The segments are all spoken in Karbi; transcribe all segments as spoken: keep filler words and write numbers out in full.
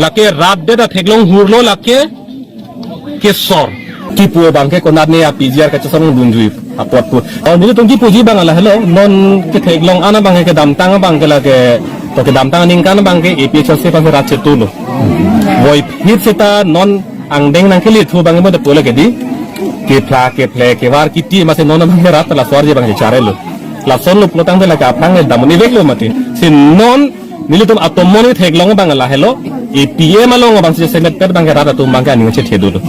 Lake rat det atheklong hurlo lake kesor. Kipu abang ke konat ne a P G R kachesong dunjui apot pu. Oh, nelitum kipuji abang lahelo, non ketheklong an abang ke kedamtang abang ke lake, to kedamtang aningkan abang ke A P H L C abang ke rat chetu lo. Voiphit seta non angdeng nangkele thu abang ke mo de pole ke di. Kephla, kephle, kevar kiti masi non abang ke rat la swarji abang ke chare lo. Lason lo pulotangte lake aphrang ke damon ivek lo mati. Si non nelitum atomon ketheklong abang lahelo, A P M along abang si semet pet abang ke rat atum abang ke aning chethe dolo.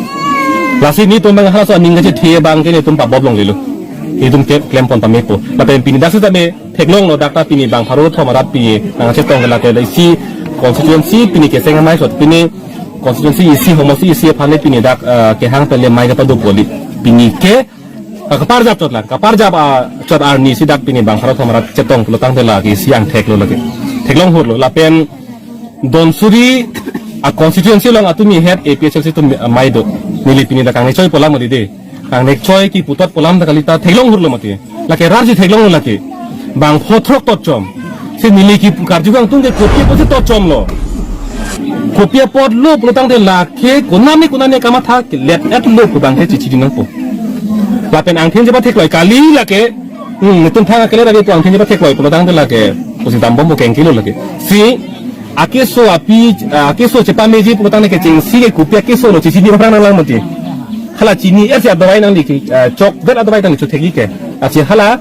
Lasi nelitum abang halaso aning chethe abang ke nelitum pabop longlelo. Nelitum ke klempon pamepo. Lapen pini dak sitame theklonglo dak ta pini bang pharo thom arat pini nangchetong ke lake isi constituency pini keseng amei sot pini constituency isi homosti isi aphan le pini dak, eh, kehang pen le mai kapado poli. Pini ke Ah, kaparjap chot lang, kaparjap, ah, chot arni si dak pini bang pharo thom arat chetong pulotangte lake isi angthek lo lake. Theklong hurlo lapen Donsuri a constituency along atum ihet A P H L C atum amei do. Neli pini dak kangnek choi polam mati de. Kangnek choi kipu tot polam ta kalita theklong hurlo mati. Lake rarji theklong lo lake. Bang pho throk tot chom. Si neli kipu karju kangtung ke kopi apotsi tot chom lo. Kopi apot lo pulotangte lake konane konane kamatha let et lo pu abang ke chichi nangpo. Lapen angthin chepathekloi kali lake, hmm, nelitum thang akele lake pu angthin chepathekloi pulotangte lake pusi dambom bo kengkilo lake. Si akeso api, ah, akeso chepameji pulotangte kechengsi ke kopi akeso lo chichini aphrang nanglang mati. Hala chini er si adawai nangli ke, ah, chok vet adawai nangli chothekji ke. Achi hala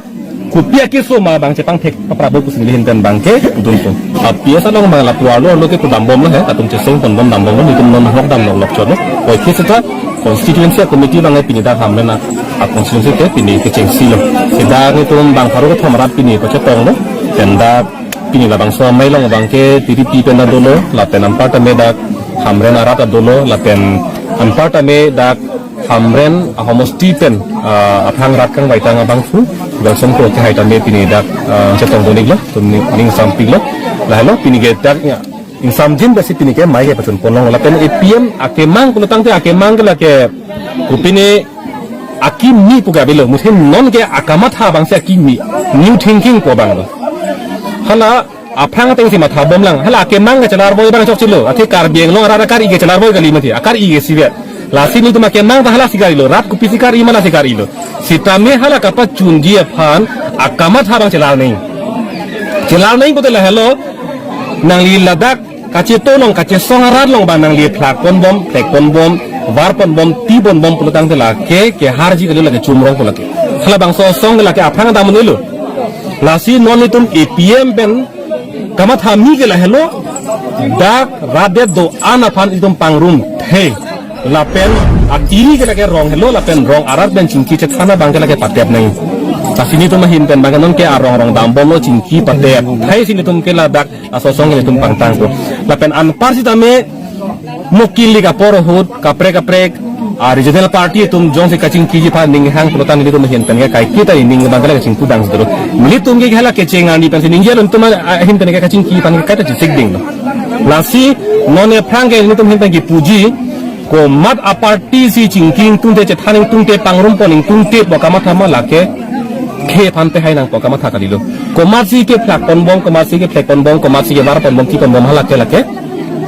kopi akeso ma abang chepangthek paprabo pusi neli ahin pen abang ke pudunpo. A P S along abang lapu arlo arlo ke pudambom lo he, atum cheseng ponbom dambom lo, nelitum non hok dam lok lok chot lo. Oi ke seta constituency committee abang ke pini dak Hamren a constituency ke pini kechengsi lo. Seta nelitum bang pharo kethom arat pini pachetong lo. Pen dak pini labangso amei along abang ke T D P pen ta dolo, lapen anparta me dak Hamren arat ta dolo, lapen anparta me dak Hamren ahomosti pen, ah, aphrang rat kangvaitang abangphu, Welsom Kro kehai tame pini dak, ah, chetong donik lo, tum ning, ning sampik lo, lahelo pini ke dak ya, ingsamjin besi pini ke mai ke pachun ponlong lapen A P M akemang pulotangte akemang ke lake, kopine akimi pu ke avelo, muthin non ke akamatha abang si akimi, new thinking pu abang lo. Hala aphrang ateng si mathabom lang. Hala akemang ke chelarvoi abang chokchelo. Athe Karbi Anglong arat akar-i ke chelarvoi kali mati. Akar-i ke sivet. Lasi nelitum akemang ta hala si kar-ilo. Rat kopisi kar-i ma lasi kar-ilo. Sitame hala kapachunji aphan akamatha abang chelar neng. Chelar neng pute lahelo. Nangli ladak kachetong along kachesong arat along abang nangli phlak ponbom, phlek ponbom, var ponbom, ti ponbom pulotangte lake keharji kali lake chumrong pu lake. Halabangso asong ke lake aphrang damon ilo. Lasi non nelitum A P M pen kamatha mi ke lahelo, dak rat det do-an aphan itum pangrumthe. Lapen atiri ke lake rong helo, lapen rong arat pen chingki chethan abang ke lake patep nang. Lasi nelitum ahin pen abang ke non ke arong rong dambom lo chingki patep. Hai si nelitum ke ladak asong asong ke nelitum pangtangpo. Lapen anpar sitame mo kilik apor ahut kaprek kaprek a regional party atum jongsi kachingkiji aphan ning hang pulotang nelitum ahin pen ke kaiketa ning abang ke lake chingkudang sudoro. Nelitum ke hala kecheng arni pensi ningje lo nelitum ahin pen ke kachingki aphan ke kaita chesik ding lo. Lasi non aphrang ke nelitum ahin pen kipuji komat a party si chingki ingtungte chethan ingtungte pangrumpon ingtungte pu kamatha ma lake khei aphan tehai nangpo kamatha kalilo. Komatsi kephlak ponbom, komatsi kephlek ponbom, komatsi kevar ponbom, ti ponbom hala ke lake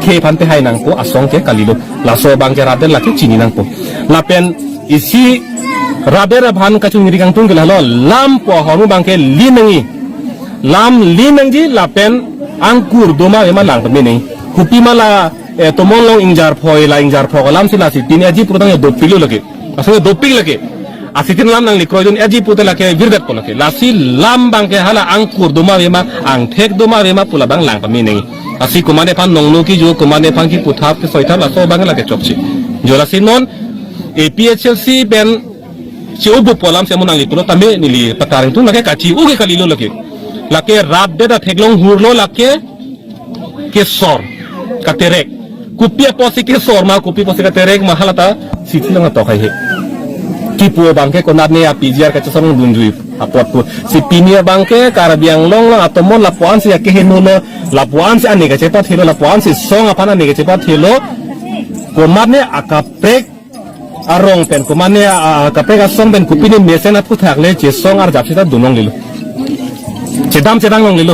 khei aphan tehai nangpo asong ke kalilo. Laso abang ke rat det lake chini nangpo. Lapen isi rat det aphan kachingri kangtung ke lahelo lam pu ahormu abang ke li nangji. Lam li nangji lapen angkur doma ave ma lang pame nangji. Kopi ma la, eh, tomon along ingjar phoi la ingjar phok alam si lasi tin eji putang ya dopik lo lake. Asal dopik lake. Asitin lam nangli kroidun eji pute lake virdetpo lake. Lasi lam abang ke hala angkur doma ave ma, angthek doma ave ma pu labang lang pame nangji. Lasi komatne aphan nongno kiju, komatne aphan kiputhap kesoithap laso abang lake chokche. Jo lasi non A P H L C pen chi-o bupo alam si mo nangli pulo tame neli patar ingtung lake kachi-o ke kalilo lake. Lake rat det atheklong hurlo lake kesor katerek. Kopi apotsi kesor ma, kopi apotsi katerek ma hala ta si thilong atok hai he. Kipu abang ke konat ne a P G R kachesong dunjui apot pu. Si pini abang ke Karbi Anglong along atomon lapu-an si akeheno lo, lapu-an si ane kachepathelo, lapu-an si song aphan ane kachepathelo. Komatne akaprek arong pen, komatne a, a, kaprek asong pen kopine mesen aphuthak le chesong arjap sita dun longlelo. Chedam chedang longlelo.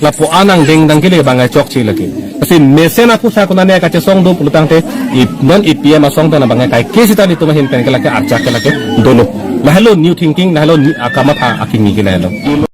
Lapu-an angdeng dang kele abang chokche lake. Si mesen aphuthak konane kachesong do pulotangte, ip non A P M asong pen abangke kaike sita nelitum ahin pen ke lake archak ke lake dolo. Lahelo new thinking, lahelo new akamatha akimi ke lahelo.